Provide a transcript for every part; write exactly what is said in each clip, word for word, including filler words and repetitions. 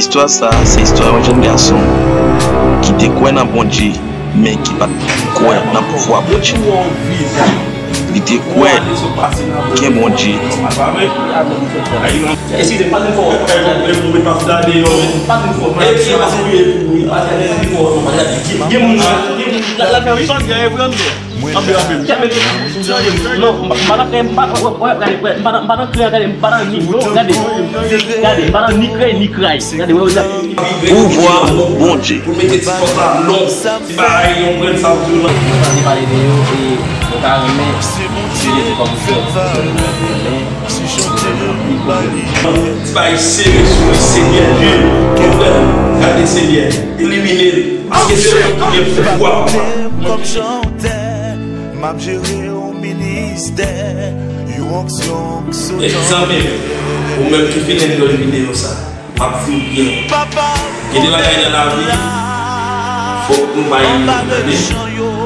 Istwa sa a se istwa yon jèn gason ki te kwè nan Bondye, men ki pa t kwè nan pouvwa Bondye. Li te kwè gen Bondye. Non, m pa nan krèy, m pa nan krèy, gade, gade, m pa nan ni krèy, ni kray. Gade, wè, wè, gade. Pouvwa Bondye. Pou mete ti pòt la non, ti bagay yon grenn sa pou lan. Mwen tande pale de yo e mwen ta renmen itilize kòm frè. Ti bagay serye sou li, Senyè Dye, konprann, gade Senyè, elimine l. Paske se li ki gen pouvwa, papa. Kòm chantè, m ap jere yon ministè, yon onksyon k sot Egzanmen, ou menm ki fin enjoy videyo sa, m ap di w byen. Gen de bagay nan lavi, fòk nou bay li, tande.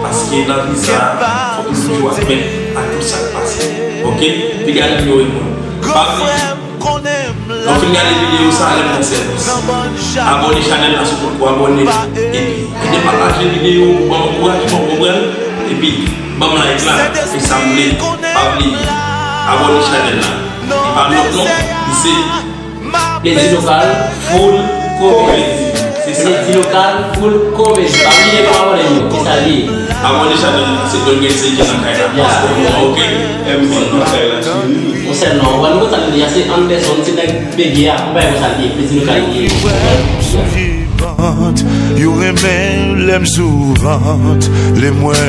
Paske lavi sa, fòk nou toujou admèt ak tout sa k pase. Oke? Piga videyo reponn. Pa bliye, lè w fin gade videyo sa, lè m nan sèvis, abòne chanèl la si w potko abòne. Epi, ede pataje videyo, ban m ankourajman, konprann? Epi, ban m like la, e sa m vle. Pa bliye, abòne chanèl la. Li pa lòt non, li se Plezi Lokal Full Comedy. Se sa. Plezi Lokal Full Comedy. Pa bliye pou abòne nou. Se sa li ye. Abòne chanèl la, se Don Gacy ki nan kay la. Ya. Ok? M nan kay la. Yon sèl non. Ou wè nou konn sa nou di a, se Anderson, se nèg Peggy a. Ou pa konn sa li ye. Plezi Lokal li ye. Yo renmen lè m sou vant, lè m wè